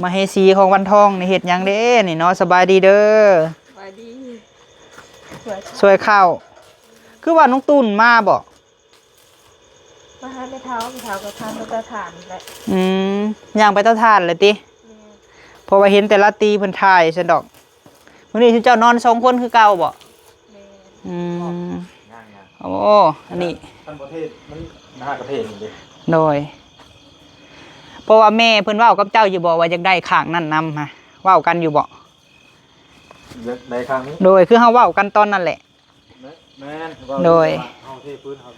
ມະເຫສີຂອງວັນທອງນີ້ເຮັດຫຍັງເດ້ນີ້ເນາະ? ສະບາຍດີເດີ. ສະບາຍດີ. ຊ່ວຍ ຊ່ວຍເຂົ້າ. ຄືວ່ານ້ອງຕຸ່ນມາບໍ່? ມາຫາແມ່ເຖົ້າ, ແມ່ເຖົ້າກໍພາໄປເຕົາຖ່ານແຫຼະ. ອືມ ຍ່າງໄປເຕົາຖ່ານແຫຼະຕິ? ແມ່ນ. ເພາະວ່າເຫັນແຕ່ລາຕີເພິ່ນຖ່າຍຊັ້ນດອກ. ມື້ນີ້ເຈົ້ານອນສອງຄົນຄືເກົ່າບໍ່? ແມ່ນ. ອືມ ໂອ້ ອັນນີ້ ຄັນບໍ່ເທ ມັນຫາກະເພນີ້ເດ້. ໂດຍ ເພາະວ່າແມ່ເພິ່ນເວົ້າກັບເຈົ້າຢູ່ບໍ່ວ່າຢາກໄດ້ຂ້າງນັ້ນນຳ? ຫາ ເວົ້າກັນຢູ່ບໍ່? ຢາກໄດ້ຂ້າງນີ້. ໂດຍ ຄືເຮົາເວົ້າກັນຕອນນັ້ນແຫຼະ. ແມ່ນ ແມ່ນ ໂດຍ ເຮົາເທພື້ນ ເຮົາ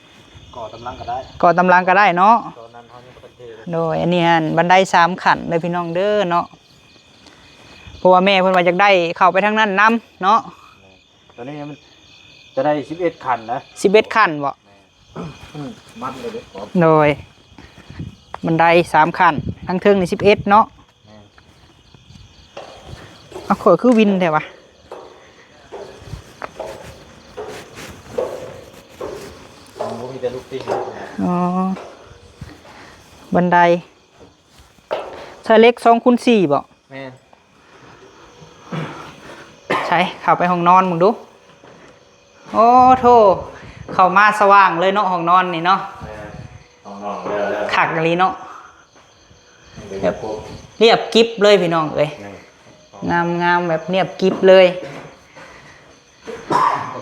ກໍ່ຕາມຫຼັງກໍໄດ້ ກໍ່ຕາມຫຼັງກໍໄດ້ເນາະ. ຕອນນັ້ນເຮົາຍັງບໍ່ທັນເທເລີຍ. ໂດຍ ອັນນີ້ຫັ້ນບັນໄດສາມຂັ້ນເດີພີ່ນ້ອງເດີເນາະ. ເພາະວ່າແມ່ເພິ່ນວ່າຢາກໄດ້ເຂົ້າໄປທາງນັ້ນນຳເນາະ. ແມ່ນ ຕົວນີ້ມັນຈະໄດ້ສິບເອັດຂັ້ນນະ. ສິບເອັດຂັ້ນບໍ່? ແມ່ນ ມັດເລີຍເດ້. ໂດຍ ບັນໄດສາມຂັ້ນ ທາງເທິງນີ້ສິບເອັດເນາະ. ແມ່ນ. ເອົາ ຂ້ອຍຄືວິນແທ້ວະ? ເອົາ ບໍ່ມີແຕ່ລູກຕິ່ງ. ອໍ ບັນໄດ ໃຊ້ເຫຼັກສອງຄູນສີ່ບໍ່? ແມ່ນ. ໃສ ເຂົ້າໄປຫ້ອງນອນເບິ່ງດູ. ໂອ້ໂທ້ ເຂົ້າມາສະຫວ່າງເລີຍເນາະ ຫ້ອງນອນນີ້ເນາະ. ແມ່ນ ຫ້ອງນອນແລ້ວ ແລ້ວ ຄັກອີ່ຫຼີເນາະ. ແບບ ແບບ ຮຽບກິບເລີຍພີ່ນ້ອງເອີຍ. ແມ່ນ ງາມໆ ແບບຮຽບກິບເລີຍ.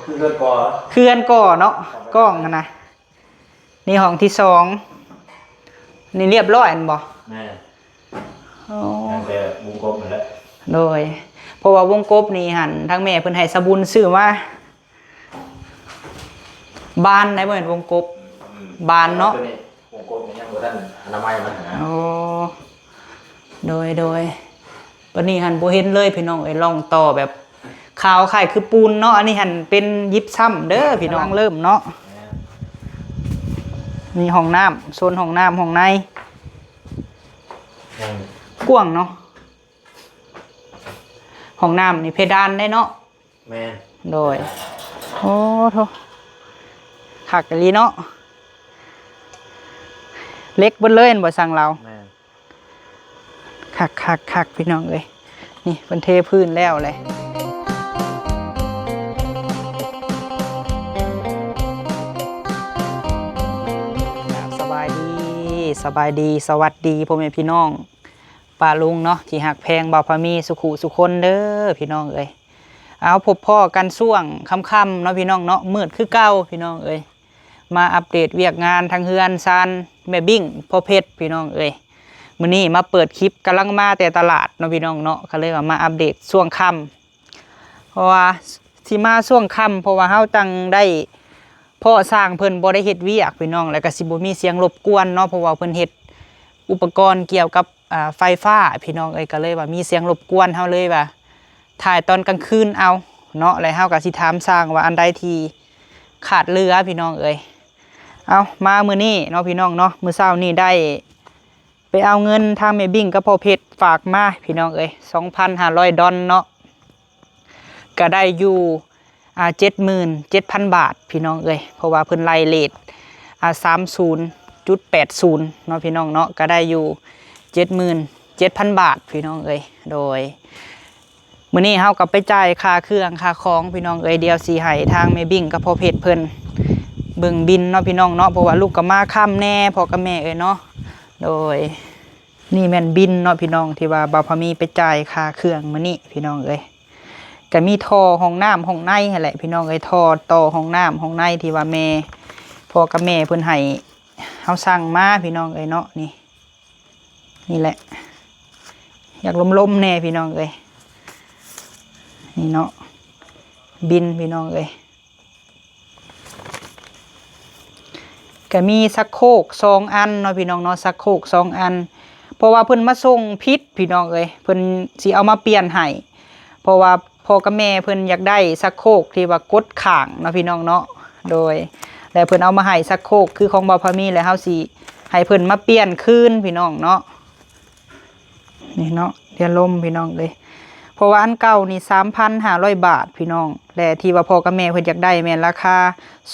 ຄືເຮືອນກໍ ຄືເຮືອນກໍເນາະ ກ້ອງຫັ້ນນະ. ນີ້ຫ້ອງທີສອງ ນີ້ຮຽບຮ້ອຍແມ່ນບໍ່? ແມ່ນ. ໂອ້ ຍັງແຕ່ວົງກົບນັ້ນແຫຼະ. ໂດຍ ເພາະວ່າວົງກົບນີ້ຫັ້ນ ທາງແມ່ເພິ່ນໃຫ້ສາບຸນຊື້ມາ ບານໃດ ບໍ່ແມ່ນວົງກົບ. ອືມ ບານເນາະ. ຕົວນີ້ວົງກົບນີ້ຍັງບໍ່ທັນອະນາໄມມັນນະ. ໂອ້ ໂດຍ ໂດຍ. ບັດນີ້ຫັ້ນບໍ່ເຫັນເລີຍພີ່ນ້ອງເອີຍ ຮ່ອງຕໍ່ແບບຂາວຄ້າຍຄືປູນເນາະ. ອັນນີ້ຫັ້ນເປັນຢິບຊຳເດີພີ່ນ້ອງ. ກຳລັງເລີ່ມເນາະ. ແມ່ນ. ນີ້ຫ້ອງນ້ຳ ໂຊນຫ້ອງນ້ຳຫ້ອງໃນ. ອືມ ກວ້າງເນາະ. ຫ້ອງນ້ຳນີ້ເພດານໄດ້ເນາະ. ແມ່ນ. ໂດຍ. ໂອ້ໂທ້ ຄັກອີ່ຫຼີເນາະ. ເຫຼັກເບິດເລີຍແມ່ນບໍ່ ສັງລາວ? ແມ່ນ. ຄັກໆໆ ພີ່ນ້ອງເອີຍ. ນີ້ເພິ່ນເທພື້ນແລ້ວແຫຼະ. ສະບາຍດີ ສະບາຍດີ ສະຫວັດດີພໍ່ແມ່ພີ່ນ້ອງປ້າລຸງເນາະ ທີ່ຮັກແພງບ່າວພາມີສຸຂູສຸຄົນເດີພີ່ນ້ອງເອີຍ. ເອົາ ພົບພໍ້ກັນຊ່ວງຄ່ຳໆເນາະ ພີ່ນ້ອງເນາະ ມືດຄືເກົ່າ ພີ່ນ້ອງເອີຍ. ມາອັບເດດວຽກງານທາງເຮືອນຊານແມ່ບິ້ງພໍ່ເພັດ ພີ່ນ້ອງເອີຍ. ມື້ນີ້ມາເປີດຄລິບ ກຳລັງມາແຕ່ຕະຫຼາດເນາະ ພີ່ນ້ອງເນາະ ກໍເລີຍວ່າມາອັບເດດຊ່ວງຄ່ຳ ເພາະວ່າຊິມາຊ່ວງຄ່ຳ ເພາະວ່າເຮົາຈັ່ງໄດ້ພໍ້ຊ່າງເພິ່ນບໍ່ໄດ້ເຮັດວຽກ ພີ່ນ້ອງ ແລ້ວກໍຊິບໍ່ມີສຽງລົບກວນເນາະ ເພາະວ່າເພິ່ນເຮັດອຸປະກອນກ່ຽວກັບ ອ່າ ໄຟຟ້າ ພີ່ນ້ອງເອີຍ. ກໍເລີຍວ່າມີສຽງລົບກວນ ເຮົາເລີຍວ່າຖ່າຍຕອນກາງຄືນເອົາເນາະ ແລ້ວເຮົາກໍຊິຖາມຊ່າງວ່າອັນໃດທີ່ຂາດເຫຼືອ ພີ່ນ້ອງເອີຍ. ເອົາ ມາມື້ນີ້ເນາະ ພີ່ນ້ອງເນາະ ມື້ເຊົ້ານີ້ໄດ້ໄປເອົາເງິນທາງແມ່ບິ້ງກັບພໍ່ເພັດຝາກມາ ພີ່ນ້ອງເອີຍ ສອງພັນຫ້າຮ້ອຍດອນເນາະ. ກະໄດ້ຢູ່ ອ່າ ເຈັດໝື່ນເຈັດພັນບາດ ພີ່ນ້ອງເອີຍ ເພາະວ່າເພິ່ນໄລ່ເຣດ ອ່າ ສາມສູນຈຸດແປດສູນເນາະ ພີ່ນ້ອງເນາະ ກະໄດ້ຢູ່ເຈັດໝື່ນເຈັດພັນບາດ ພີ່ນ້ອງເອີຍ. ໂດຍ ມື້ນີ້ເຮົາກໍໄປຈ່າຍຄ່າເຄື່ອງຄ່າຂອງ ພີ່ນ້ອງເອີຍ. ດຽວຊິໃຫ້ທາງແມ່ບິ້ງກັບພໍ່ເພັດເພິ່ນເບິ່ງບິນເນາະ ພີ່ນ້ອງເນາະ ເພາະວ່າລູກກໍມາຄ່ຳແດ່ ພໍ່ກັບແມ່ເອີຍເນາະ. ໂດຍ ນີ້ແມ່ນບິນເນາະ ພີ່ນ້ອງ ທີ່ວ່າບ່າວພາມີໄປຈ່າຍຄ່າເຄື່ອງມື້ນີ້ ພີ່ນ້ອງເອີຍ. ກະມີທໍ່ຫ້ອງນ້ຳຫ້ອງໃນຫັ້ນແຫຼະ ພີ່ນ້ອງເອີຍ ທໍ່ຕໍ່ຫ້ອງນ້ຳຫ້ອງໃນທີ່ວ່າແມ່ ພໍ່ກັບແມ່ເພິ່ນໃຫ້ເຮົາສັ່ງມາ ພີ່ນ້ອງເອີຍເນາະ. ນີ້ ນີ້ແຫຼະ ຢາກລົມໆແດ່ ພີ່ນ້ອງເອີຍ. ນີ້ເນາະ ບິນ ພີ່ນ້ອງເອີຍ. ກະມີຊັກໂຄກສອງອັນເນາະ ພີ່ນ້ອງເນາະ ຊັກໂຄກສອງອັນ ເພາະວ່າເພິ່ນມາສົ່ງຜິດ ພີ່ນ້ອງເອີຍ ເພິ່ນຊິເອົາມາປ່ຽນໃຫ້ ເພາະວ່າພໍ່ກັບແມ່ເພິ່ນຢາກໄດ້ຊັກໂຄກທີ່ວ່າກົດຂ້າງເນາະ ພີ່ນ້ອງເນາະ. ໂດຍ ແລ້ວເພິ່ນເອົາມາໃຫ້ຊັກໂຄກຄືຂອງບ່າວພາມີ ແລ້ວເຮົາຊິໃຫ້ເພິ່ນມາປ່ຽນຄືນ ພີ່ນ້ອງເນາະ. ນີ້ເນາະ ເຮືອລົມ ພີ່ນ້ອງເອີຍ ເພາະວ່າອັນເກົ່ານີ້ສາມພັນຫ້າຮ້ອຍບາດ ພີ່ນ້ອງ ແລະ ທີ່ວ່າພໍ່ກັບແມ່ເພິ່ນຢາກໄດ້ແມ່ນລາຄາ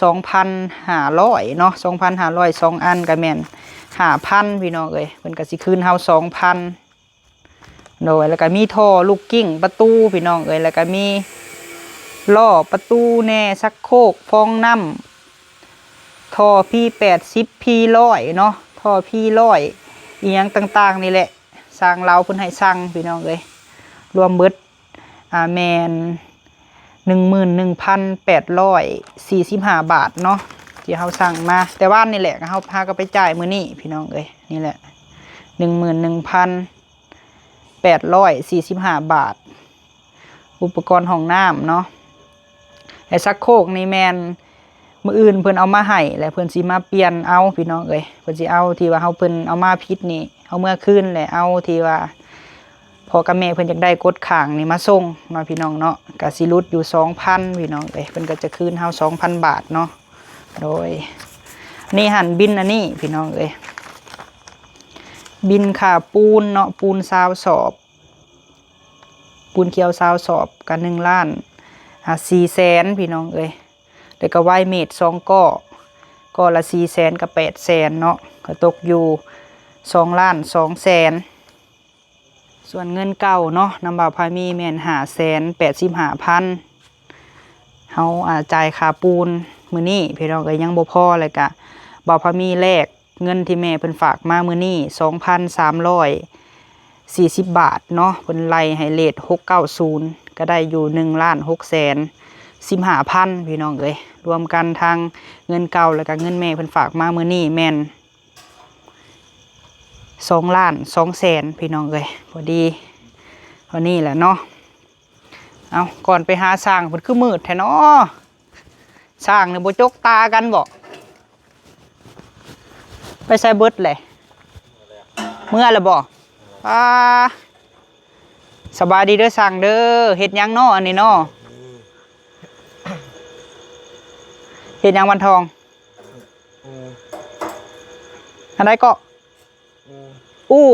ສອງພັນຫ້າຮ້ອຍເນາະ ສອງພັນຫ້າຮ້ອຍ ສອງອັນກໍແມ່ນຫ້າພັນ ພີ່ນ້ອງເອີຍ. ເພິ່ນກໍຊິຄືນເຮົາສອງພັນ ໂດຍ ແລ້ວກໍມີທໍ່ລູກກິ້ງປະຕູພີ່ນ້ອງເອີຍ ແລ້ວກໍມີລໍ້ປະຕູແດ່ ຊັກໂຄກ ຟອງນ້ຳ ທໍ່ P ແປດສິບ P ຮ້ອຍເນາະ ທໍ່ P ຮ້ອຍ ອີ່ຫຍັງຕ່າງໆນີ້ແຫຼະ ຊ່າງລາວເພິ່ນໃຫ້ສັ່ງພີ່ນ້ອງເອີຍ ລວມເບິດ ອ່າ ແມ່ນ ໜຶ່ງໝື່ນໜຶ່ງພັນແປດຮ້ອຍສີ່ສິບຫ້າບາດເນາະ ທີ່ເຮົາສັ່ງມາແຕ່ວານນີ້ແຫຼະ ເຮົາພາກັນໄປຈ່າຍມື້ນີ້ພີ່ນ້ອງເອີຍ ນີ້ແຫຼະ ໜຶ່ງໝື່ນໜຶ່ງພັນແປດຮ້ອຍສີ່ສິບຫ້າບາດ ອຸປະກອນຫ້ອງນ້ຳເນາະ ແລະ ຊັກໂຄກນີ້ແມ່ນ ມື້ອື່ນເພິ່ນເອົາມາໃຫ້ ແລະ ເພິ່ນຊິມາປ່ຽນເອົາພີ່ນ້ອງເອີຍ ເພິ່ນຊິເອົາທີ່ວ່າເຮົາ ເພິ່ນເອົາມາຜິດນີ້ ເອົາເມືອຄືນ ແລະ ເອົາທີ່ວ່າພໍ່ກັບແມ່ເພິ່ນຢາກໄດ້ກົດຄ້າງນີ້ມາສົ່ງເນາະພີ່ນ້ອງເນາະ ກະຊິຫຼຸດຢູ່ສອງພັນພີ່ນ້ອງເອີຍ ເພິ່ນກໍຈະຄືນເຮົາສອງພັນບາດເນາະ ໂດຍ ນີ້ຫັ້ນບິນອັນນີ້ພີ່ນ້ອງເອີຍ ບິນຄ່າປູນເນາະ ປູນຊາວສອບ ປູນຂຽວຊາວສອບ ກະໜຶ່ງລ້ານ ອ່າ ສີ່ແສນພີ່ນ້ອງເອີຍ ແລ້ວກໍວາຍເມດສອງກໍ ກໍລະສີ່ແສນກັບແປດແສນເນາະ ກໍຕົກຢູ່ສອງລ້ານສອງແສນ ສ່ວນເງິນເກົ່າເນາະ ນຳບ່າວພາມີແມ່ນຫ້າແສນແປດສິບຫ້າພັນ ເຮົາ ອ່າ ຈ່າຍຄ່າປູນມື້ນີ້ພີ່ນ້ອງເອີຍ ຍັງບໍ່ພໍ ແລ້ວກະບ່າວພາມີແລກ ເງິນທີ່ແມ່ເພິ່ນຝາກມາມື້ນີ້ ສອງພັນສາມຮ້ອຍສີ່ສິບບາດເນາະ ເພິ່ນໄລ່ໃຫ້ເລດຫົກເກົ້າສູນ ກໍໄດ້ຢູ່ໜຶ່ງລ້ານຫົກແສນສິບຫ້າພັນພີ່ນ້ອງເອີຍ ລວມກັນທັງເງິນເກົ່າ ແລ້ວກໍເງິນແມ່ເພິ່ນຝາກມາມື້ນີ້ແມ່ນສອງລ້ານສອງແສນພີ່ນ້ອງເອີຍ ພໍດີເທົ່ານີ້ແຫຼະເນາະ. ເອົາ ກ່ອນໄປຫາຊ່າງ ເພິ່ນຄືມືດແທ້ເນາະ ຊ່າງນີ້ບໍ່ຈົກຕາກັນບໍ? ໄປໃສເບິດແຫຼະ? ເມືອແລ້ວບໍ? ອາ ສະບາຍດີເດີຊ່າງເດີ ເຮັດຫຍັງເນາະອັນນີ້ເນາະ? ເຮັດຫຍັງວັນທອງ? ອັນໃດເກາະ? ອູ່ ອູ່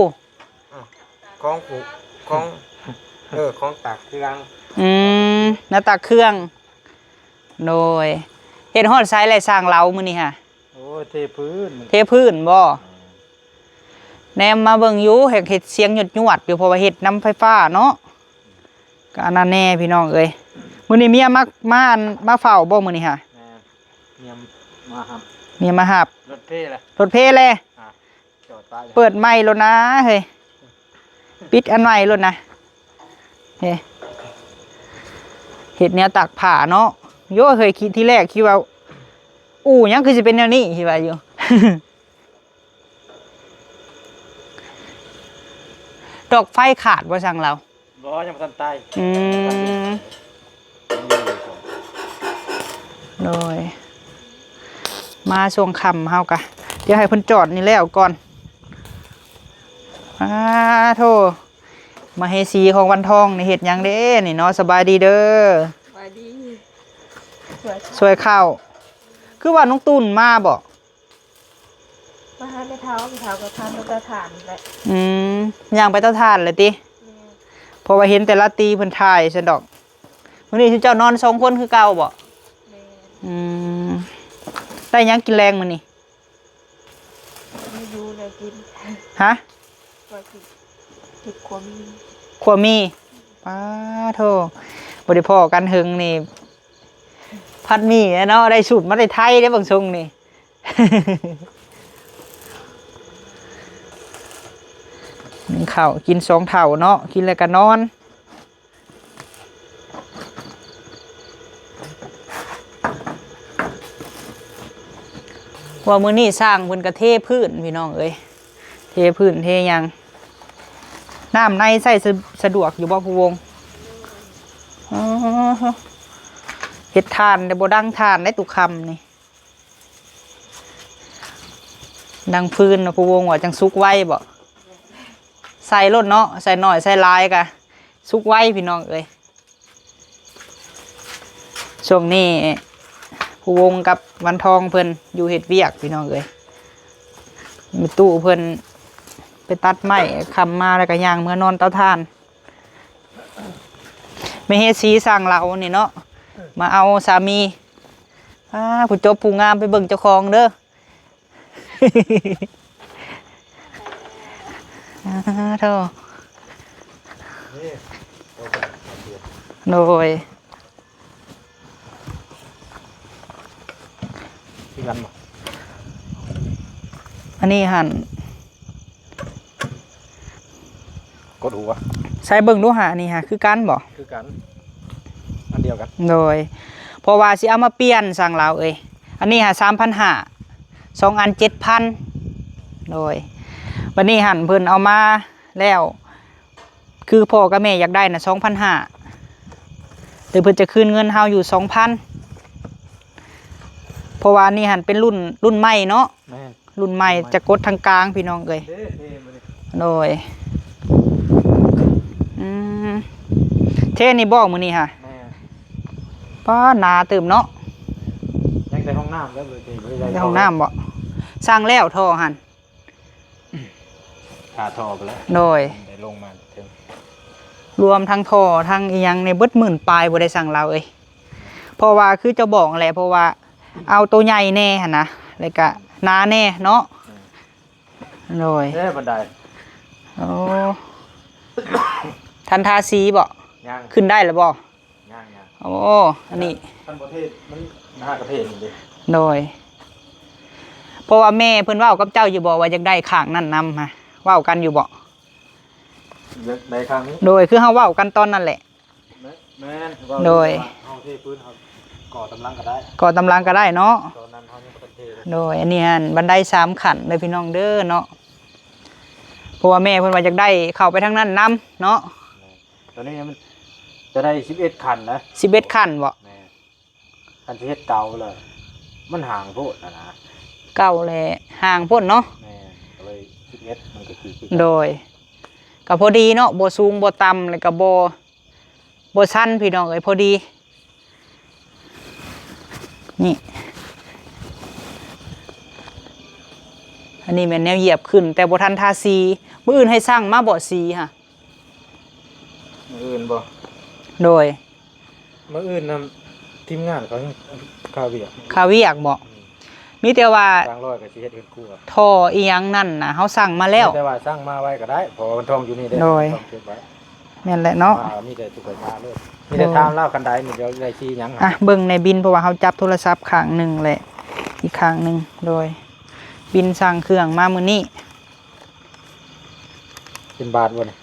ອ້າວ ຂອງຜູ້ ຂອງ ເອີ ຂອງຕາກເຄື່ອງ ອືມ ແນວຕາກເຄື່ອງ ໂດຍ ເຮັດຮອດໃສແລ້ວຊ່າງເລົາມື້ນີ້ຫະ? ໂອ້ຍ ເທພື້ນ ເທພື້ນບໍ? ອືມ ແນມມາເບິ່ງຢູ່ ເຮັດ ເຮັດສຽງຍວດໆຢູ່ ເພາະວ່າເຮັດນຳໄຟຟ້າເນາະ ກໍອັນນັ້ນແດ່ພີ່ນ້ອງເອີຍ ມື້ນີ້ເມຍມາ ມາ ມາເຝົ້າບໍ່ມື້ນີ້ຫະ? ແມ່ນ ເມຍມາຮັບ ເມຍມາຮັບ ລົດເພແຫຼະ ລົດເພແຫຼະ ອ່າ ເປີດໃໝ່ໂລດນາເຮີ້ຍ ປິດອັນໃໝ່ໂລດນະ ເຮັດແນວຕາກຜ້າເນາະ ໂຍ ເຮີ້ຍ ຄິດ ທີແລກຄິດວ່າ ອູ່ຫຍັງຄືຊິເປັນແນວນີ້ ຄິດວ່າຢູ່ ດອກໄຟຂາດບໍ່ຊ່າງເລົາ? ບໍ່ ຍັງບໍ່ທັນຕາຍ ອືມ ໂດຍ ມາຊ່ວງຄ່ຳເຮົາກະ ດຽວໃຫ້ເພິ່ນຈອດນີ້ແລ້ວກ່ອນ ອາໂທ ມະເຫສີຂອງວັນທອງນີ້ເຮັດຫຍັງເດ້ນີ້ເນາະ ສະບາຍດີເດີ ສະບາຍດີ ຊ່ວຍເຂົ້າ ຄືວ່ານ້ອງຕຸ່ນມາບໍ່? ມາຫາແມ່ເຖົ້າ ແມ່ເຖົ້າກໍພາໄປເຕົາຖ່ານແຫຼະ ອືມ ຍ່າງໄປເຕົາຖ່ານແຫຼະຕິ ແມ່ນ ເພາະວ່າເຫັນແຕ່ລາຕີເພິ່ນຖ່າຍຊັ້ນດອກ ມື້ນີ້ຊຸມເຈົ້ານອນສອງຄົນຄືເກົ່າບໍ່? ແມ່ນ ອືມ ໄດ້ຫຍັງກິນແລງມື້ນີ້? ມີຢູ່ແນວກິນ ຮະ? ວ່າຊິເຮັດຂົ້ວໝີ່ ຂົ້ວໝີ່ ປາໂທ ບໍ່ໄດ້ພໍ້ກັນເຫິງນີ້ ຜັດໝີ່ແຫຼະເນາະ ໄດ້ສູດມາແຕ່ໄທເດ້ເບິ່ງຊົງນີ້ ໜຶ້ງເຂົ້າ ກິນສອງເທົ່າເນາະ ກິນແລ້ວກໍນອນ. ວ່າມື້ນີ້ຊ່າງເພິ່ນກໍເທພື້ນພີ່ນ້ອງເອີຍ ເທພື້ນເທຫຍັງ ນ້ຳໃນໃຊ້ສະ ສະດວກຢູ່ບໍ່ຜູ້ວົງ? ອໍ ເຮັດຖ່ານແຕ່ບໍ່ດັງຖ່ານໄດ້ຕຸຄຳນີ້ ດັງຟືນເນາະ ຜູ້ວົງວ່າຈັ່ງສຸກໄວບໍ? ໃສ່ໂລດເນາະ ໃສ່ໜ້ອຍໃສ່ຫຼາຍກະສຸກໄວພີ່ນ້ອງເອີຍ. ຊ່ວງນີ້ຜູ້ວົງກັບວັນທອງເພິ່ນຢູ່ເຮັດວຽກພີ່ນ້ອງເອີຍ ແມ່ຕູ້ເພິ່ນໄປຕັດໄມ້ ຄ່ຳມາແລ້ວກະຍ່າງເມືອນອນເຕົາຖ່ານ. ແມ່ເຮສີຊ່າງເລົານີ້ເນາະ ມາເອົາສາມີ. ອ້າ ຜູ້ຈົບຜູ້ງາມ ໄປເບິ່ງເຈົ້າຂອງເດີ. ອ້າໂທ້ ໂດຍ ຄືກັນບໍ່? ອັນນີ້ຫັ້ນ ກົດຫົວ ໃສ່ເບິ່ງດູຫາ ອັນນີ້ຫາ ຄືກັນບໍ່? ຄືກັນ ອັນດຽວກັນ. ໂດຍ ເພາະວ່າຊິເອົາມາປ່ຽນ ຊ່າງລາວເອີຍ. ອັນນີ້ຫາ ສາມພັນຫ້າ ສອງອັນ ເຈັດພັນ. ໂດຍ ບັດນີ້ຫັ້ນ ເພິ່ນເອົາມາແລ້ວ ຄືພໍ່ກັບແມ່ຢາກໄດ້ນະ ສອງພັນຫ້າ ແຕ່ເພິ່ນຈະຄືນເງິນເຮົາຢູ່ ສອງພັນ ເພາະວ່າອັນນີ້ຫັ້ນເປັນລຸ້ນ ລຸ້ນໃໝ່ເນາະ. ແມ່ນ ລຸ້ນໃໝ່ ຈະກົດທາງກາງ ພີ່ນ້ອງເອີຍ. ເດ້ ເດ້ ມື້ນີ້ ໂດຍ ອືມ ເທນີ້ບໍ່ມື້ນີ້ຫະ? ແມ່ນ ປ້າ ໜາຕື່ມເນາະ. ຍັງແຕ່ຫ້ອງນ້ຳແລ້ວ ບໍ່ໄດ້ ແຕ່ຫ້ອງນ້ຳບໍ່? ສ້າງແລ້ວທໍ່ຫັ້ນ ຄາທໍ່ໄປແລ້ວ. ໂດຍ ໄດ້ລົງມາເຖິງ ລວມທັງທໍ່ທັງອີ່ຫຍັງນີ້ເບິດໝື່ນປາຍບໍ່ໄດ້ ຊ່າງລາວເອີຍ. ເພາະວ່າຄືເຈົ້າບອກຫັ້ນແຫຼະ ເພາະວ່າເອົາໂຕໃຫຍ່ແດ່ຫັ້ນນະ ແລ້ວກະໜາແດ່ເນາະ. ໂດຍ ເອີ ບັນໄດ ໂອ້ ທັນທາສີບໍ່? ຍັງ ຂຶ້ນໄດ້ແລ້ວບໍ່? ຍັງໆ ໂອ້ ອັນນີ້ ຄັນບໍ່ເທມັນຫາກະເທນີ້ເດ້. ໂດຍ ເພາະວ່າແມ່ເພິ່ນເວົ້າກັບເຈົ້າຢູ່ບໍ່ວ່າຢາກໄດ້ຂ້າງນັ້ນນຳຫະ? ເວົ້າກັນຢູ່ບໍ່? ຢາກໄດ້ຂ້າງນີ້. ໂດຍ ຄືເຮົາເວົ້າກັນຕອນນັ້ນແຫຼະ. ແມ່ນ ແມ່ນ ໂດຍ ເຮົາເທພື້ນ ເຮົາກໍ່ຕາມຫຼັງກໍໄດ້ ກໍ່ຕາມຫຼັງກໍໄດ້ເນາະ. ຕອນນັ້ນເຮົາຍັງບໍ່ທັນເທເລີຍ. ໂດຍ ອັນນີ້ຫັ້ນບັນໄດສາມຂັ້ນເດີພີ່ນ້ອງເດີເນາະ ເພາະວ່າແມ່ເພິ່ນວ່າຢາກໄດ້ເຂົ້າໄປທາງນັ້ນນຳເນາະ. ແມ່ນ ຕອນນີ້ມັນຈະໄດ້ສິບເອັດຂັ້ນນະ. ສິບເອັດຂັ້ນບໍ່? ແມ່ນ ຄັນຊິເຮັດເກົ້າແລ້ວ ມັນຫ່າງໂພດຫັ້ນນະ. ເກົ້າແຫຼະ ຫ່າງໂພດເນາະ. ແມ່ນ ກໍເລີຍສິບເອັດ ມັນກໍຄື ໂດຍ ກໍພໍດີເນາະ ບໍ່ສູງບໍ່ຕ່ຳ ແລ້ວກໍບໍ່ ບໍ່ຊັນພີ່ນ້ອງເອີຍ ພໍດີ. ນີ້ ອັນນີ້ແມ່ນແນວຢຽບຂຶ້ນ ແຕ່ບໍ່ທັນທາສີ. ມື້ອື່ນໃຫ້ຊ່າງມາບໍ່ສີຫະ? ມື້ອື່ນບໍ່? ໂດຍ ມື້ອື່ນນຳທີມງານເຂົາຄາວຽກ ຄາວຽກບໍ່? ອືມ ມີແຕ່ວ່າຊ່າງລອຍກໍຊິເຮັດເຮືອນຄົວ ທໍ່ອີ່ຫຍັງນັ້ນນະ ເຮົາສັ່ງມາແລ້ວ. ມີແຕ່ວ່າສັ່ງມາໄວ້ກໍໄດ້ ເພາະວ່າມັນທ່ອງຢູ່ນີ້ເດ້. ໂດຍ ຕ້ອງເກັບໄວ້. ແມ່ນແຫຼະເນາະ ມີແຕ່ສຸກໄປມາເລີຍ. ມີແຕ່ຖາມລາວຄັນໃດນີ້ ດຽວໄດ້ສີຫຍັງ. ອ່ະ ເບິ່ງໃນບິນ ເພາະວ່າເຮົາຈັບໂທລະສັບຂ້າງໜຶ່ງ ແລະ ອີກຂ້າງໜຶ່ງ. ໂດຍ ບິນສັ່ງເຄື່ອງມາມື້ນີ້ ເປັນບາດບໍ່ນີ້?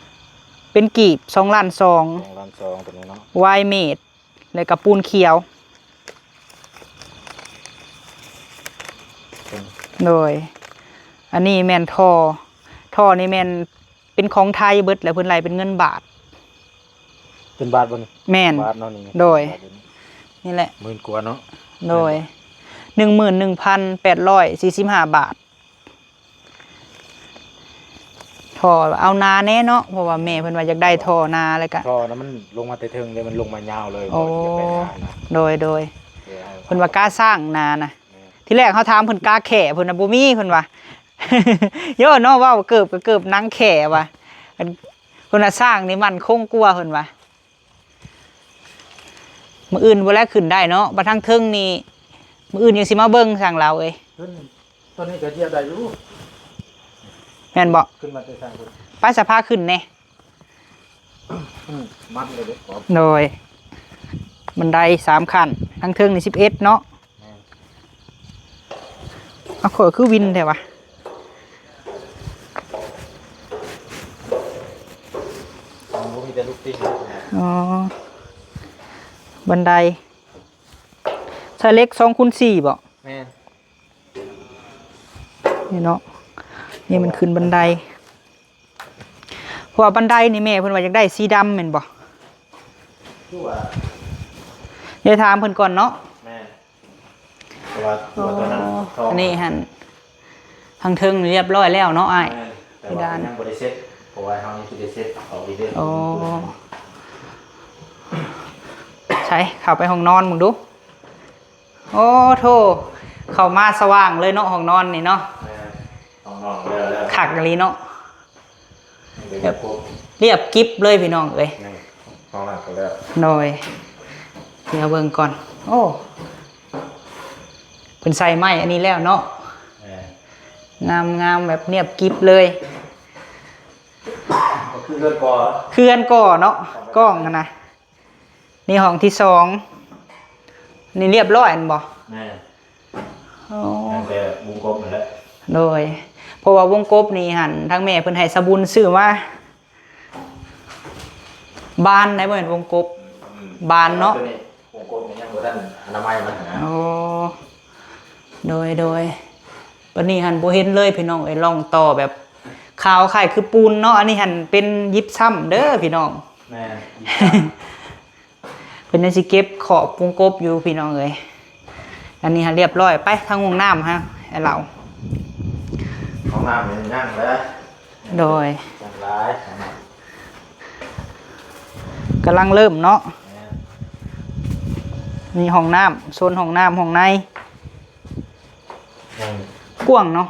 ເປັນກີບ ສອງລ້ານສອງ ສອງລ້ານສອງ ຕົວນີ້ເນາະ. ວາຍເມດ ແລ້ວກໍປູນຂຽວ. ໂດຍ ອັນນີ້ແມ່ນທໍ່ ທໍ່ນີ້ແມ່ນເປັນຂອງໄທເບິດ ແລ້ວເພິ່ນໄລ່ເປັນເງິນບາດ. ເປັນບາດບໍ່ນີ້? ແມ່ນ ບາດເນາະນີ້. ໂດຍ ບາດຢູ່ນີ້ ນີ້ແຫຼະ ໝື່ນກວ່າເນາະ. ໂດຍ ແມ່ນບໍ່? ໜຶ່ງໝື່ນໜຶ່ງພັນແປດຮ້ອຍສີ່ສິບຫ້າບາດ. ທໍ່ເອົາໜາແດ່ເນາະ ເພາະວ່າແມ່ເພິ່ນວ່າຢາກໄດ້ທໍ່ໜາ ແລ້ວກະທໍ່ນະ ມັນລົງມາແຕ່ເທິງເດ້ ມັນລົງມາຍາວເລີຍ. ໂອ້ ບໍ່ໄດ້ເກັບໄປນານະ. ໂດຍ ໂດຍ ເອີ ເພິ່ນວ່າກ້າສ້າງໜານະ. ແມ່ນ ທີແລກເຮົາຖາມເພິ່ນກ້າແຂ້ ເພິ່ນວ່າບໍ່ມີ ເພິ່ນວ່າ ໂຍເນາະ ເວົ້າເກີບກໍເກີບໜັງແຂ້ວ່າ ເພິ່ນວ່າສ້າງນີ້ໝັ້ນຄົງກວ່າ ເພິ່ນວ່າ. ມື້ອື່ນພຸ້ນແຫຼະຂຶ້ນໄດ້ເນາະ ບັດທາງເທິງນີ້ ມື້ອື່ນຍັງຊິມາເບິ່ງຊ່າງລາວເອີຍ. ຂຶ້ນ ຕອນນີ້ກໍຢຽບໄດ້ຢູ່ ແມ່ນບໍ່? ຂຶ້ນມາແຕ່ທາງພຸ້ນ ໄປສະພາຂຶ້ນແດ່. ອືມ ມັດເລີຍເດ້. ໂດຍ ບັນໄດສາມຂັ້ນ ທາງເທິງນີ້ສິບເອັດເນາະ. ແມ່ນ ເອົາ ຂ້ອຍຄືວິນແທ້ວະ. ບໍ່ມີແຕ່ລູກຕິງ. ອໍ ບັນໄດໃຊ້ເຫຼັກສອງຄູນສີ່ບໍ? ແມ່ນ ນີ້ເນາະ ນີ້ມັນຂຶ້ນບັນໄດ. ເພາະວ່າບັນໄດນີ້ແມ່ເພິ່ນວ່າຢາກໄດ້ສີດຳແມ່ນບໍ່? ຄືວ່າ ດຽວຖາມເພິ່ນກ່ອນເນາະ. ແມ່ນ ເພາະວ່າຕົວ ອໍ ຕົວນັ້ນ ອັນນີ້ຫັ້ນ ທາງເທິງນີ້ລຽບຮ້ອຍແລ້ວເນາະອ້າຍ? ແມ່ນ ແຕ່ວ່າ ເພດານ ຍັງບໍ່ໄດ້ເຊັດ ເພາະວ່າເຮົາຍັງຊິໄດ້ເຊັດອອກອີກເດ້. ອໍ ໃສ ເຂົ້າໄປຫ້ອງນອນເບິ່ງດູ. ໂອ້ໂທ້ ເຂົ້າມາສະຫວ່າງເລີຍເນາະ ຫ້ອງນອນນີ້ເນາະ. ແມ່ນ ຫ້ອງນອນແລ້ວ ແລ້ວ ຄັກອີ່ຫຼີເນາະ ແບບລຽບກິບເລີຍພີ່ນ້ອງເອີຍ. ນີ້ ຫ້ອງນ້ຳກໍແລ້ວ. ໂດຍ ດຽວເບິ່ງກ່ອນ. ໂອ້ ເພິ່ນໃສ່ໄມ້ອັນນີ້ແລ້ວເນາະ. ແມ່ນ ງາມໆ ແບບລຽບກິບເລີຍ. ກໍ ຄືເຮືອນກໍ ຄືເຮືອນກໍເນາະ ກ້ອງຫັ້ນນະ. ນີ້ຫ້ອງທີສອງ ນີ້ລຽບຮ້ອຍແມ່ນບໍ່? ແມ່ນ. ໂອ້ ຍັງແຕ່ວົງກົບນັ້ນແຫຼະ. ໂດຍ ເພາະວ່າວົງກົບນີ້ຫັ້ນ ທາງແມ່ເພິ່ນໃຫ້ສາວບຸນຊື້ມາ ບານໄດ໋ ບໍ່ແມ່ນວົງກົບ ອືມ ບານເນາະ. ຕົວນີ້ວົງກົບນີ້ຍັງບໍ່ທັນອະນາໄມມັນຫັ້ນນະ. ໂອ້ ໂດຍ ໂດຍ ບັດນີ້ຫັ້ນບໍ່ເຫັນເລີຍພີ່ນ້ອງເອີຍ ຮ່ອງຕໍ່ແບບຂາວຄ້າຍຄືປູນເນາະ. ອັນນີ້ຫັ້ນເປັນຢິບຊຳເດີພີ່ນ້ອງ. ແມ່ນ ຢິບຊຳ. ເພິ່ນຍັງຊິເກັບຂອບວົງກົບຢູ່ພີ່ນ້ອງເອີຍ. ອັນນີ້ຫັ້ນລຽບຮ້ອຍ ໄປທາງຫ້ອງນ້ຳຫັ້ນ ໄອ້ເຫຼົ່າ. ຫ້ອງນ້ຳຍັງເດີ. ໂດຍ ຍັງຫຼາຍ ກຳລັງເລີ່ມເນາະ. ແມ່ນ ນີ້ຫ້ອງນ້ຳ ໂຊນຫ້ອງນ້ຳ ຫ້ອງໃນ ຍັງກວ້າງເນາະ.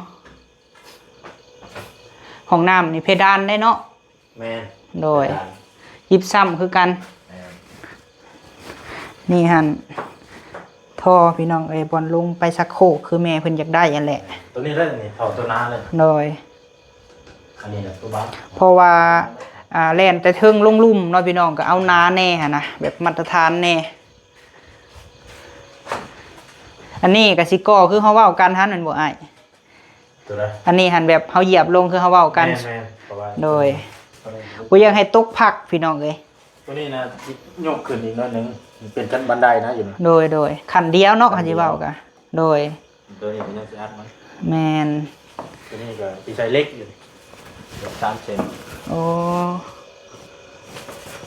ຫ້ອງນ້ຳນີ້ເພດານໄດ້ເນາະ. ແມ່ນ ໂດຍ ເພດານ ຢິບຊຳຄືກັນ. ແມ່ນ ນີ້ຫັ້ນທໍ່ພີ່ນ້ອງເອີຍ ບ່ອນລົງໄປຊັກໂຄກ ຄືແມ່ເພິ່ນຢາກໄດ້ຫັ້ນແຫຼະ. ຕົວນີ້ເລີຍ ນີ້ທໍ່ຕົວໜາເລີຍ. ໂດຍ ອັນນີ້ແຫຼະຕົວບາງ ເພາະວ່າ ອ່າ ແລ່ນແຕ່ເທິງລົງລຸ່ມເນາະພີ່ນ້ອງ ກໍເອົາໜາແດ່ຫັ້ນນະ ແບບມາດຕະຖານແດ່. ອັນນີ້ກໍຊິກໍ່ຄືເຮົາເວົ້າກັນຫັ້ນແມ່ນບໍ່ອ້າຍ? ຕົວໃດ? ອັນນີ້ຫັ້ນແບບເຮົາຢຽບລົງຄືເຮົາເວົ້າກັນ. ແມ່ນໆ ເພາະວ່າ ໂດຍ ຕົວນີ້ ບໍ່ຢາກໃຫ້ຕົກພັກພີ່ນ້ອງເອີຍ. ຕົວນີ້ນະ ຍົກຂຶ້ນອີກໜ້ອຍໜຶ່ງ ເປັນຂັ້ນບັນໄດນະຢູ່ນີ້. ໂດຍໆ ຂັ້ນດຽວເນາະ ຄັນຊິເວົ້າກະ ໂດຍ ຕົວນີ້ກໍຍັງຊິອັດມັນ. ແມ່ນ ຕົວນີ້ກໍຊິໃສ່ເຫຼັກຢູ່ ສາມເຊັນ. ໂອ້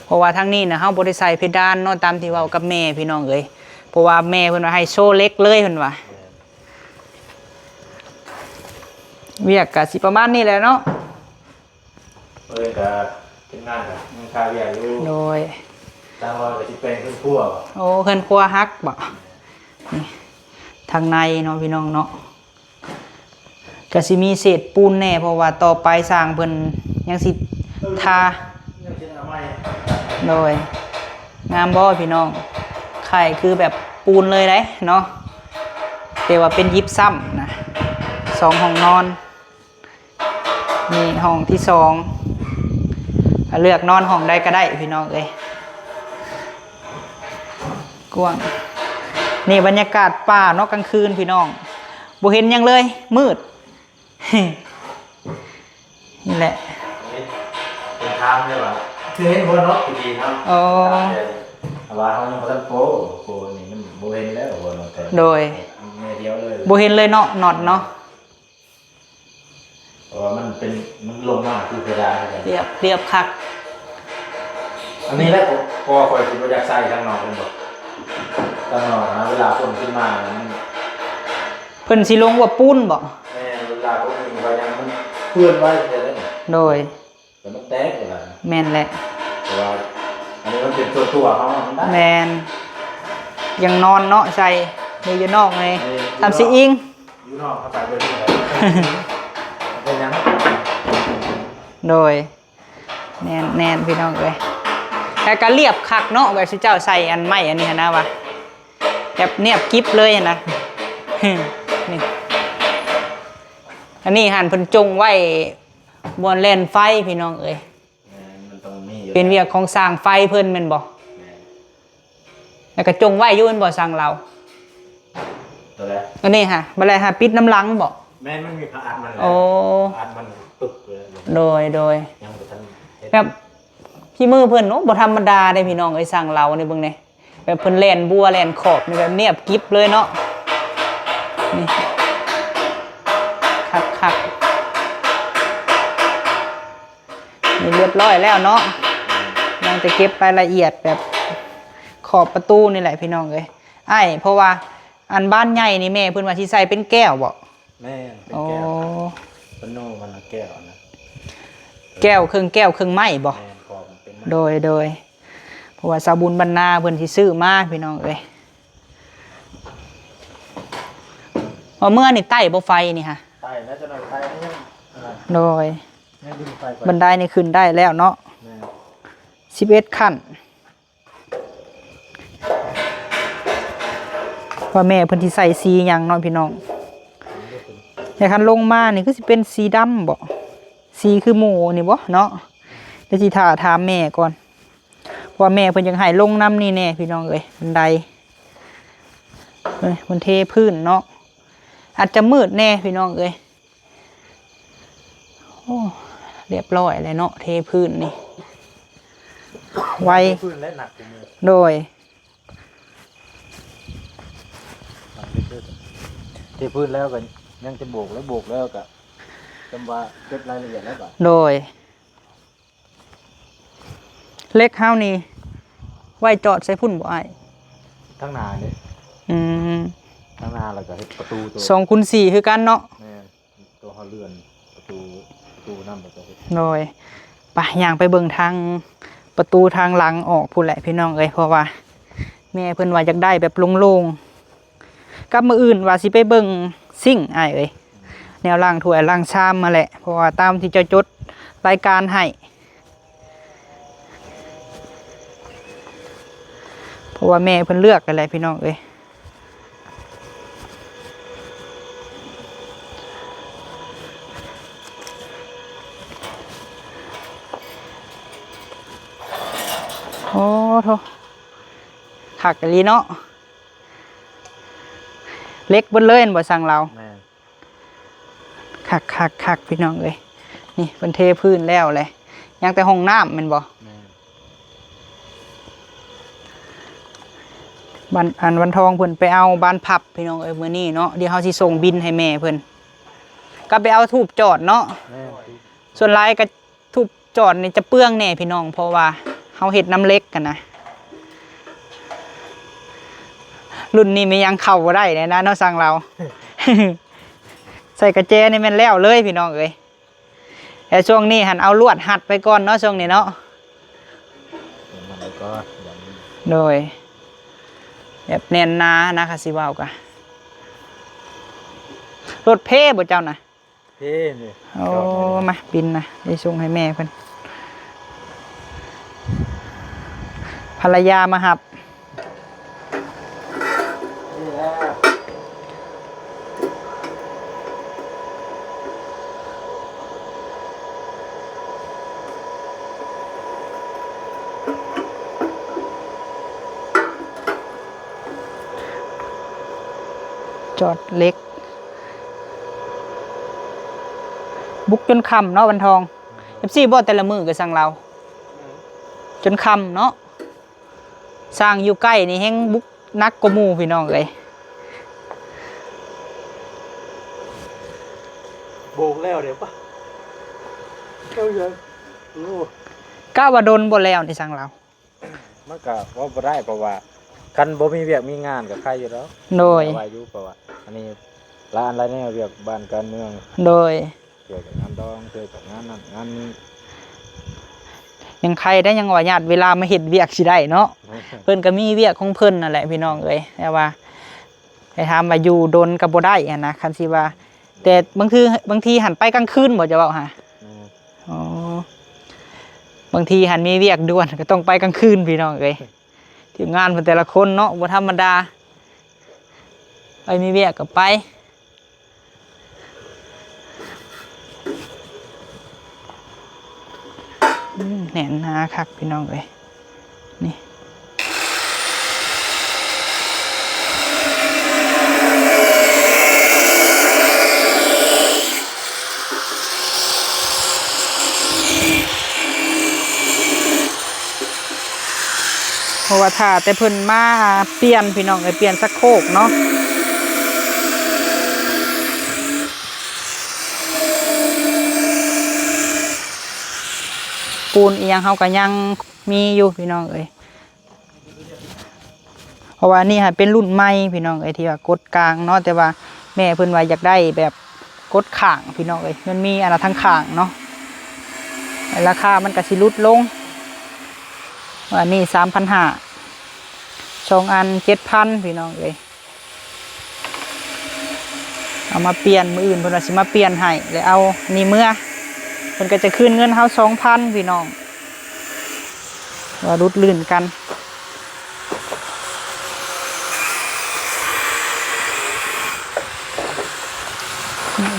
ເພາະວ່າທາງນີ້ນະ ເຮົາບໍ່ໄດ້ໃສ່ເພດານເນາະ ຕາມທີ່ເວົ້າກັບແມ່ພີ່ນ້ອງເອີຍ ເພາະວ່າແມ່ເພິ່ນວ່າໃຫ້ໂຊເຫຼັກເລີຍເພິ່ນວ່າ. ແມ່ນ ວຽກກະຊິປະມານນີ້ແຫຼະເນາະ. ເອີ ກະເຮັດງານກະຍັງຄາວຽກຢູ່. ໂດຍ ທາງເຮົາກະຊິແປງເຮືອນຄົວ. ໂອ້ ເຮືອນຄົວຮັກບໍ? ນີ້ທາງໃນເນາະພີ່ນ້ອງເນາະ ກະຊິມີເສດປູນແດ່ ເພາະວ່າຕໍ່ໄປຊ່າງເພິ່ນຍັງຊິທາ ຍັງຊິທາໃໝ່. ໂດຍ ງາມບໍ່ພີ່ນ້ອງ? ຄ້າຍຄືແບບປູນເລີຍເດ້ເນາະ ແຕ່ວ່າເປັນຢິບຊຳນະ. ສອງຫ້ອງນອນ. ນີ້ຫ້ອງທີສອງ ເລືອກນອນຫ້ອງໃດກໍໄດ້ພີ່ນ້ອງເອີຍ ກວ້າງ. ນີ້ບັນຍາກາດປ່າເນາະ ກາງຄືນພີ່ນ້ອງ ບໍ່ເຫັນຫຍັງເລີຍ ມືດ. ນີ້ແຫຼະ ເປັນທາງເລີຍວ່າ ຄືເຫັນຫົວເນາະ ພິທີເນາະ. ອໍ ແຕ່ວ່າເຮົາຍັງບໍ່ທັນໂປ ໂປນີ້ມັນບໍ່ເຫັນແລ້ວຫົວເນາະ. ໂດຍ ແນວດຽວເລີຍ ບໍ່ເຫັນເລີຍເນາະ ນັອດເນາະ. ເພາະວ່າມັນເປັນ ມັນລົງມາຄືເພດານຄືກັນ. ລຽບ ລຽບຄັກ. ອັນນີ້ແຫຼະ ກໍຂ້ອຍຊິບໍ່ຢາກໃສ່ທາງນອກແມ່ນບໍ່? ທາງນອກນະ ເວລາຝົນຂຶ້ນມານະ ມັນ ເພິ່ນຊິລົງວ່າປູນບໍ? ແມ່ນ ເວລາພວກນີ້ວ່າຫຍັງມັນເປື້ອນໄວແທ້ເດ້. ໂດຍ ແລ້ວມັນແຕກເວລາ. ແມ່ນແຫຼະ ເພາະວ່າອັນນີ້ມັນເປັນສ່ວນຕົວເຮົາ ມັນໄດ້. ແມ່ນ ຢ່າງນອນເນາະ ໃສ່ນີ້ຢູ່ນອກນີ້ ນີ້ຢູ່ນອກ ທຳຊິອີງ. ຢູ່ນອກເຮົາໃສ່ແບບນີ້ແຫຼະ ເປັນຫຍັງ? ໂດຍ ແມ່ນໆ ພີ່ນ້ອງເອີຍ ແຕ່ກໍລຽບຄັກເນາະ ແບບຊຸເຈົ້າໃສ່ອັນໄມ້ອັນນີ້ຫັ້ນນະ ວ່າແບບນຽບກິບເລີຍຫັ້ນນະ. ນີ້ ອັນນີ້ຫັ້ນເພິ່ນຈົ່ງໄວ້ບ່ອນແລ່ນໄຟ ພີ່ນ້ອງເອີຍ. ແມ່ນ ມັນຕ້ອງມີຢູ່ ເປັນວຽກຂອງຊ່າງໄຟເພິ່ນແມ່ນບໍ່? ແມ່ນ ແລ້ວກໍຈົ່ງໄວ້ຢູ່ແມ່ນບໍ່ ຊ່າງລາວ? ຕົວໃດ? ອັນນີ້ຫະ ບໍ່ໄດ້ຫາປິດນຳຫຼັງບໍ່? ແມ່ນ ມັນມີຜ້າອັດມັນແຫຼະ. ໂອ້ ຜ້າອັດມັນປຶກເລີຍ. ໂດຍ ໂດຍ ຍັງບໍ່ທັນເຮັດ ແບບຝີມືເພິ່ນ ໂອ້ ບໍ່ທຳມະດາເດ້ພີ່ນ້ອງເອີຍ ຊ່າງລາວນີ້ເບິ່ງແດ່. ແບບເພິ່ນແລ່ນບົວແລ່ນຂອບນີ້ ແບບນຽບກິບເລີຍເນາະ. ນີ້ ຄັກໆ ນີ້ລຽບຮ້ອຍແລ້ວເນາະ ຍັງແຕ່ເກັບລາຍລະອຽດແບບຂອບປະຕູນີ້ແຫຼະພີ່ນ້ອງເອີຍ. ອ້າຍ ເພາະວ່າອັນບານໃຫຍ່ນີ້ແມ່ເພິ່ນວ່າຊິໃສ່ເປັນແກ້ວບໍ? ແມ່ນ ເປັນແກ້ວ. ໂອ້ ເປັນໂນມັນນະ ແກ້ວນະ ແກ້ວເຄິ່ງແກ້ວເຄິ່ງໄມ້ບໍ? ແມ່ນ ຂອບເປັນໄມ້. ໂດຍ ໂດຍ ເພາະວ່າສາວບຸນບັນນາເພິ່ນຊິຊື້ມາພີ່ນ້ອງເອີຍ. ວ່າເມື່ອນີ້ໄຕ້ບໍ່ໄຟນີ້ຫະ? ໄຕ້ແລ້ວ ຈັກໜ້ອຍໄຕ້ແລ້ວຍັງ. ໂດຍ ຍັງໄຟໄປ ບັນໄດນີ້ຂຶ້ນໄດ້ແລ້ວເນາະ. ແມ່ນ ສິບເອັດຂັ້ນ. ວ່າແມ່ເພິ່ນຊິໃສ່ສີຫຍັງເນາະພີ່ນ້ອງ. ແຕ່ຄັນລົງມານີ້ຄືຊິເປັນສີດຳບໍ? ສີຄືໝູ່ນີ້ບໍເນາະ? ດຽວຊິຖ້າຖາມແມ່ກ່ອນ ເພາະວ່າແມ່ເພິ່ນຢາກໃຫ້ລົງນຳນີ້ແດ່ພີ່ນ້ອງເອີຍ ບັນໄດ. ເອີຍ ເພິ່ນເທພື້ນເນາະ ອາດຈະມືດແດ່ພີ່ນ້ອງເອີຍ. ໂອ້ ລຽບຮ້ອຍແລ້ວເນາະ ເທພື້ນນີ້ ໄວ. ເທພື້ນແລ້ວໜັກກວ່າໝູ່. ໂດຍ. ເທພື້ນແລ້ວກໍຍັງຈະໂບກ ແລ້ວໂບກແລ້ວກໍຈຳວ່າເກັບລາຍລະອຽດແລ້ວກໍ. ໂດຍ. ເຫຼັກເຮົານີ້ໄວ້ຈອດໃສ່ພຸ້ນບໍ່ອ້າຍ? ທາງໜ້າເດ້. ອືມ ທາງໜ້າ ແລ້ວກໍເຮັດປະຕູໂຕ ສອງຄູນສີ່ຄືກັນເນາະ. ແມ່ນ. ໂຕເຮົາເລື່ອນປະຕູ ປະຕູນຳ ແລ້ວກໍເຮັດ. ໂດຍ. ໄປ ຍ່າງໄປເບິ່ງທາງປະຕູທາງຫຼັງອອກພຸ້ນແຫຼະພີ່ນ້ອງເອີຍ ເພາະວ່າແມ່ເພິ່ນວ່າຢາກໄດ້ແບບໂລ່ງໆ. ກັບມື້ອື່ນວ່າຊິໄປເບິ່ງຊິງອ້າຍເອີຍ ແນວລ້າງຖ້ວຍລ້າງຊາມຫັ້ນແຫຼະ ເພາະວ່າຕາມທີ່ເຈົ້າຈົດລາຍການໃຫ້ ເພາະວ່າແມ່ເພິ່ນເລືອກຫັ້ນແຫຼະພີ່ນ້ອງເອີຍ. ໂອ້ໂທ້ ຄັກອີ່ຫຼີເນາະ. ເຫຼັກເບິດເລີຍແມ່ນບໍ່ ຊ່າງລາວ? ແມ່ນ. ຄັກໆໆ ພີ່ນ້ອງເອີຍ ນີ້ເພິ່ນເທພື້ນແລ້ວແຫຼະ ຍັງແຕ່ຫ້ອງນ້ຳແມ່ນບໍ່? ແມ່ນ. ບັນ ອັນວັນທອງເພິ່ນໄປເອົາບານພັບພີ່ນ້ອງເອີຍ ມື້ນີ້ເນາະ ດຽວເຮົາຊິສົ່ງບິນໃຫ້ແມ່ເພິ່ນ ກັບໄປເອົາທູບຈອດເນາະ. ແມ່ນ. ສ່ວນຫຼາຍກໍ ທູບຈອດນີ້ຈະເປືອງແດ່ພີ່ນ້ອງ ເພາະວ່າເຮົາເຮັດນຳເຫຼັກຫັ້ນນະ. ລຸ້ນນີ້ແມ່ນຫຍັງເຂົ້າບໍ່ໄດ້ແດ່ນະເນາະ ຊ່າງລາວ ໃສ່ກະແຈນີ້ແມ່ນແລ້ວເລີຍພີ່ນ້ອງເອີຍ. ແຕ່ຊ່ວງນີ້ຫັ້ນເອົາລວດຮັດໄປກ່ອນເນາະ ຊ່ວງນີ້ເນາະ. ໂດຍ. ແບບແໜ້ນໜານະ ຄັນຊິເວົ້າກະ ລົດເພບໍ່ເຈົ້ານະ? ເພນີ້. ໂອ້ ມາ ບິນນະ ໄດ້ສົ່ງໃຫ້ແມ່ເພິ່ນ ພັນລະຍາມາຮັບ. ຈອດເຫຼັກ ບຸກຈົນຄ່ຳເນາະ ວັນທອງ. ເອັຟຊີ ບໍ່ ແຕ່ລະມື້ກໍຊ່າງລາວ ຈົນຄ່ຳເນາະ. ຊ່າງຢູ່ໃກ້ນີ້ແຮ່ງບຸກໜັກກວ່າໝູ່ພີ່ນ້ອງເອີຍ. ໂບກແລ້ວເດ້ປະ ເຈົ້າເອີຍ. ໂອ້ ກະວ່າດົນບໍ່ແລ້ວນີ້ ຊ່າງລາວ. ມັນກະເວົ້າບໍ່ໄດ້ ເພາະວ່າຄັນບໍ່ມີວຽກມີງານກະໄຄຢູ່ດອກ. ໂດຍ. ໄວຢູ່ ເພາະວ່າອັນນີ້ຫຼາຍອັນຫຼາຍແນວ ວຽກບ້ານການເມືອງ. ໂດຍ. ເທື່ອກໍງານດອງ ເທື່ອກໍງານນັ້ນງານນີ້ ຍັງໄຄໄດ້ ຍັງວ່າຍາດເວລາມາເຮັດວຽກຊິໄດ້ເນາະ. ເພິ່ນກໍມີວຽກຂອງເພິ່ນນັ້ນແຫຼະພີ່ນ້ອງເອີຍ ແຕ່ວ່າ ແຕ່ຖາມວ່າຢູ່ດົນກໍບໍ່ໄດ້ຫັ້ນນະ ຄັນຊິວ່າ ແຕ່ບາງທີ ບາງທີຫັ້ນໄປກາງຄືນບໍ່ ຈະເວົ້າຫາ. ແມ່ນ. ອໍ ບາງທີຫັ້ນມີວຽກດ່ວນກໍຕ້ອງໄປກາງຄືນພີ່ນ້ອງເອີຍ. ທີມງານເພິ່ນແຕ່ລະຄົນເນາະ ບໍ່ທຳມະດາ ໄປມີວຽກກໍໄປ. ອືມ ແໜ້ນໜາຄັກພີ່ນ້ອງເອີຍ ນີ້. ເພາະວ່າຖ້າແຕ່ເພິ່ນມາປ່ຽນພີ່ນ້ອງເອີຍ ປ່ຽນຊັກໂຄກເນາະ. ປູນອີ່ຫຍັງເຮົາກໍຍັງມີຢູ່ພີ່ນ້ອງເອີຍ. ເພາະວ່າອັນນີ້ຫັ້ນເປັນລຸ້ນໃໝ່ພີ່ນ້ອງເອີຍ ທີ່ວ່າກົດກາງເນາະ ແຕ່ວ່າແມ່ເພິ່ນວ່າຢາກໄດ້ແບບກົດຂ້າງພີ່ນ້ອງເອີຍ ມັນມີອັນນະທາງຂ້າງເນາະ ລາຄາມັນກະຊິຫຼຸດລົງ. ອັນນີ້ສາມພັນຫ້າ ສອງອັນເຈັດພັນພີ່ນ້ອງເອີຍ. ເອົາມາປ່ຽນ ມື້ອື່ນເພິ່ນວ່າຊິມາປ່ຽນໃຫ້ ແລ້ວເອົານີ້ເມືອ ເພິ່ນກໍຈະຄືນເງິນເຮົາສອງພັນພີ່ນ້ອງ ວ່າຫຼຸດລື່ນກັນ.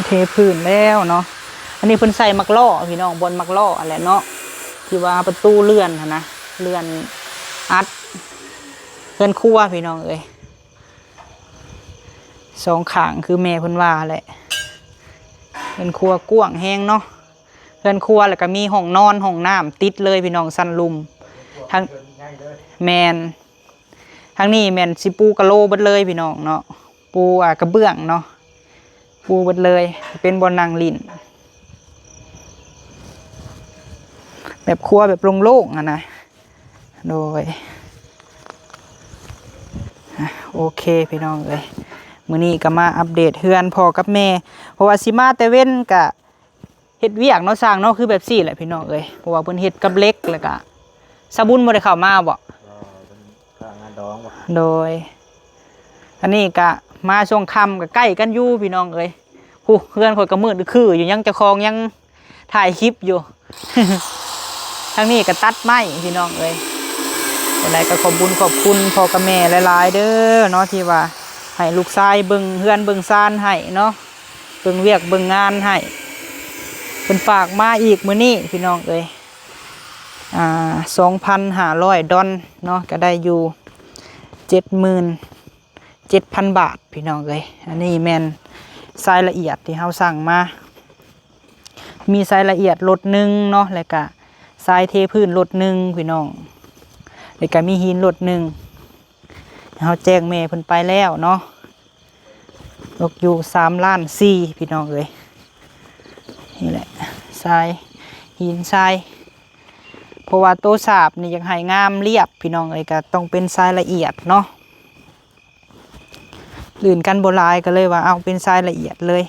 ເທພື້ນແລ້ວເນາະ ອັນນີ້ເພິ່ນໃສ່ໝາກລໍ້ພີ່ນ້ອງ ບ່ອນໝາກລໍ້ຫັ້ນແຫຼະເນາະ. ທີ່ວ່າປະຕູເລື່ອນຫັ້ນນະ ເລື່ອນອັດເຮືອນຄົວພີ່ນ້ອງເອີຍ ສອງຂ້າງຄືແມ່ເພິ່ນວ່າແຫຼະ ເຮືອນຄົວກວ້າງແຮງເນາະ ເຮືອນຄົວແລ້ວກໍມີຫ້ອງນອນຫ້ອງນ້ຳຕິດເລີຍພີ່ນ້ອງ ຊັ້ນລຸ່ມ ທັງ ແມ່ນ ທາງນີ້ແມ່ນຊິປູກະໂລເບິດເລີຍພີ່ນ້ອງເນາະ ປູ ອ່າ ກະເບື້ອງເນາະ ປູເບິດເລີຍ ເປັນບ່ອນນັ່ງຫຼິ້ນ ແບບຄົວແບບໂລ່ງໆຫັ້ນນະ ໂດຍ ອ່ະ ໂອເຄພີ່ນ້ອງເອີຍ ມື້ນີ້ກໍມາອັບເດດເຮືອນພໍ່ກັບແມ່ ເພາະວ່າຊິມາແຕ່ເວັນກະ ເຮັດວຽກເນາະ ຊ່າງເນາະ ຄືແບບຊີ້ແຫຼະພີ່ນ້ອງເອີຍ ເພາະວ່າເພິ່ນເຮັດກັບເຫຼັກ ແລ້ວກະ ສາວບຸນບໍ່ໄດ້ເຂົ້າມາບໍ່? ເອີ ເພິ່ນ ງານດອງບໍ່? ໂດຍ ອັນນີ້ກະມາຊ່ວງຄ່ຳ ກະໃກ້ກັນຢູ່ພີ່ນ້ອງເອີຍ ຜູ້ ເຮືອນຂ້ອຍກະມືດຄືຢູ່ ຍັງເຈົ້າຂອງຍັງຖ່າຍຄລິບຢູ່ ທາງນີ້ກະຕັດໄມ້ພີ່ນ້ອງເອີຍ ຈັ່ງໃດກະຂອບບຸນຂອບຄຸນພໍ່ກັບແມ່ຫຼາຍໆເດີເນາະ ທີ່ວ່າໃຫ້ລູກຊາຍເບິ່ງເຮືອນເບິ່ງຊານໃຫ້ເນາະ ເບິ່ງວຽກເບິ່ງງານໃຫ້ ເພິ່ນຝາກມາອີກມື້ນີ້ພີ່ນ້ອງເອີຍ ອ່າ ສອງພັນຫ້າຮ້ອຍດອນເນາະ ກະໄດ້ຢູ່ເຈັດໝື່ນເຈັດພັນບາດພີ່ນ້ອງເອີຍ ອັນນີ້ແມ່ນຊາຍລະອຽດທີ່ເຮົາສັ່ງມາ ມີຊາຍລະອຽດລົດໜຶ່ງເນາະ ແລ້ວກະຊາຍເທພື້ນລົດໜຶ່ງພີ່ນ້ອງ ແລ້ວກະມີຫີນລົດໜຶ່ງ ເຮົາແຈ້ງແມ່ເພິ່ນໄປແລ້ວເນາະ ຕົກຢູ່ສາມລ້ານສີ່ພີ່ນ້ອງເອີຍ ນີ້ແຫຼະ ຊາຍ ຫີນຊາຍ ເພາະວ່າໂຕສາບນີ້ຢາກໃຫ້ງາມລຽບພີ່ນ້ອງເອີຍ ກະຕ້ອງເປັນຊາຍລະອຽດເນາະ ລື່ນກັນບໍ່ຫຼາຍ ກໍເລີຍວ່າເອົາເປັນຊາຍລະອຽດເລີຍ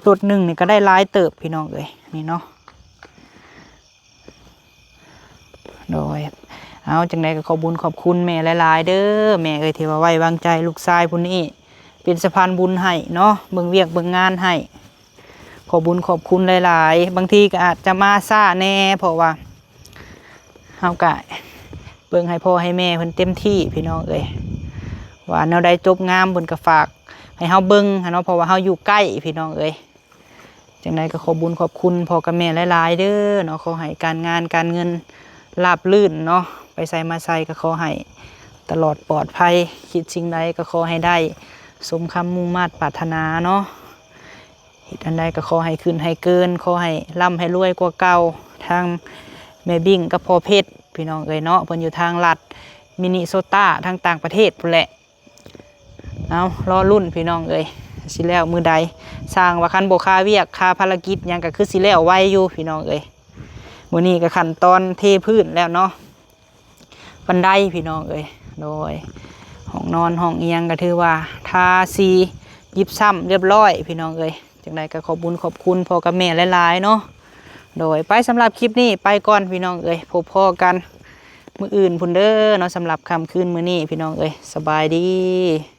ລົດໜຶ່ງນີ້ກໍໄດ້ຫຼາຍເຕີບພີ່ນ້ອງເອີຍ ນີ້ເນາະ ໂດຍ ເອົາ ຈັ່ງໃດກໍຂອບບຸນຂອບຄຸນແມ່ຫຼາຍໆເດີ ແມ່ເອີຍ ທີ່ວ່າໄວ້ວາງໃຈລູກຊາຍຜູ້ນີ້ ເປັນສະພານບຸນໃຫ້ເນາະ ເບິ່ງວຽກເບິ່ງງານໃຫ້ ຂອບບຸນຂອບຄຸນຫຼາຍໆ ບາງທີກໍອາດຈະມາຊ້າແດ່ ເພາະວ່າເຮົາກະເບິ່ງໃຫ້ພໍ່ໃຫ້ແມ່ເພິ່ນເຕັມທີ່ພີ່ນ້ອງເອີຍ ວ່າແນວໃດຈົບງາມເພິ່ນກໍຝາກໃຫ້ເຮົາເບິ່ງຫັ້ນເນາະ ເພາະວ່າເຮົາຢູ່ໃກ້ພີ່ນ້ອງເອີຍ ຈັ່ງໃດກໍຂອບບຸນຂອບຄຸນພໍ່ກັບແມ່ຫຼາຍໆເດີເນາະ ຂໍໃຫ້ການງານການເງິນລາບລື່ນເນາະ ໄປໃສມາໃສກໍຂໍໃຫ້ຕະຫຼອດປອດໄພ ຄິດສິ່ງໃດກໍຂໍໃຫ້ໄດ້ສົມຄຳມຸ່ງມາດປາດຖະໜາເນາະ ເຮັດອັນໃດກໍຂໍໃຫ້ຂຶ້ນໃຫ້ເກີນ ຂໍໃຫ້ລ່ຳໃຫ້ລວຍກວ່າເກົ່າ ທາງແມ່ບິ້ງກັບພໍ່ເພັດພີ່ນ້ອງເອີຍເນາະ ເພິ່ນຢູ່ທາງລັດມິນິໂຊຕາ ທາງຕ່າງປະເທດພຸ້ນແຫຼະ ເອົາ ລໍລຸ້ນພີ່ນ້ອງເອີຍ ຊິແລ້ວມື້ໃດ ຊ່າງວ່າຄັນບໍ່ຄາວຽກຄາພາລະກິດຫຍັງກໍຄືຊິແລ້ວໄວຢູ່ພີ່ນ້ອງເອີຍ ມື້ນີ້ກໍຂັ້ນຕອນເທພື້ນແລ້ວເນາະ ບັນໄດພີ່ນ້ອງເອີຍ ໂດຍ ຫ້ອງນອນຫ້ອງອີ່ຫຍັງກໍຖືວ່າທາສີຢິບຊ້ຳຮຽບຮ້ອຍພີ່ນ້ອງເອີຍ ຈັ່ງໃດກໍຂອບບຸນຂອບຄຸນພໍ່ກັບແມ່ຫຼາຍໆເນາະ ໂດຍ ໄປ ສຳລັບຄລິບນີ້ໄປກ່ອນພີ່ນ້ອງເອີຍ ພົບພໍ້ກັນມື້ອື່ນພຸ້ນເດີເນາະ ສຳລັບຄ່ຳຄືນມື້ນີ້ພີ່ນ້ອງເອີຍ ສະບາຍດີ.